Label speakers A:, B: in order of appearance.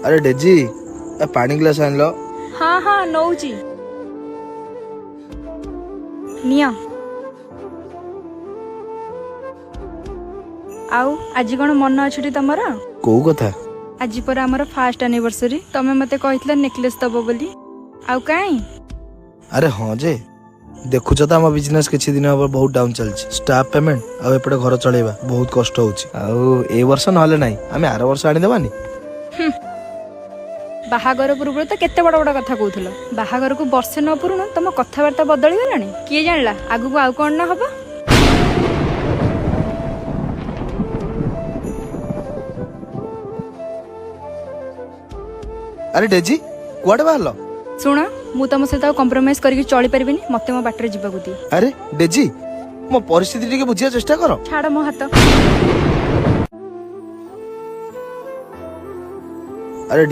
A: ଆରେ ଡେଜି, ଏ ପାଣି ଗ୍ଲାସ ଆଣିଲ।
B: ହଁ ହଁ, ନଉଛି, ନିଅ। ଆଉ ଆଜି କଣ ମନ ଅଛି ତମର?
A: କୋଉ କଥା?
B: ଆଜି ପରେ ଆମର ଫାଷ୍ଟ ଆନିଭର୍ସରୀ। ତମେ ମତେ କହିଥିଲ ନେକଲେସ ଦବ ବୋଲି, ଆଉ କାଇଁ?
A: ଆରେ ହଁ ଯେ, ଦେଖୁଛ ତ ଆମ ବିଜନେସ କିଛି ଦିନ ହବ ବହୁତ ଡାଉନ ଚାଲିଛି। ଷ୍ଟାଫ ପେମେଣ୍ଟ ଆଉ ଏପଟେ ଘର ଚଳେଇବା ବହୁତ କଷ୍ଟ ହଉଛି। ଆଉ ଏଇ ବର୍ଷ ନହେଲେ ନାହିଁ, ଆମେ ଆର ବର୍ଷ ଆଣିଦେବାନି?
B: ବାହାଘର ପୂର୍ବରୁ ତ କେତେ ବଡ ବଡ କଥା କହୁଥିଲ। ବାହାଘରକୁ ବର୍ଷେ ନ ପୁରୁଣୁ ତମ କଥାବାର୍ତ୍ତା ବଦଳିଗଲାଣି। କିଏ ଜାଣିଲା, ଆଗକୁ ଆଉ କଣ ନ ହବ।
A: ଆରେ ଡେଜି, କୁଆଡେ ବାହାରିଲ?
B: ଶୁଣ, ମୁଁ ତମ ସହିତ ଆଉ କମ୍ପ୍ରମାଇଜ କରିକି ଚଳିପାରିବିନି। ମତେ ମୋ ବାଟରେ ଯିବାକୁ ଦିଅ।
A: ଆରେ ଡେଜି, ମୋ ପରିସ୍ଥିତି ଟିକେ ବୁଝିବା ଚେଷ୍ଟା କର।
B: ଛାଡ ମୋ ହାତ।
A: ଆରେ।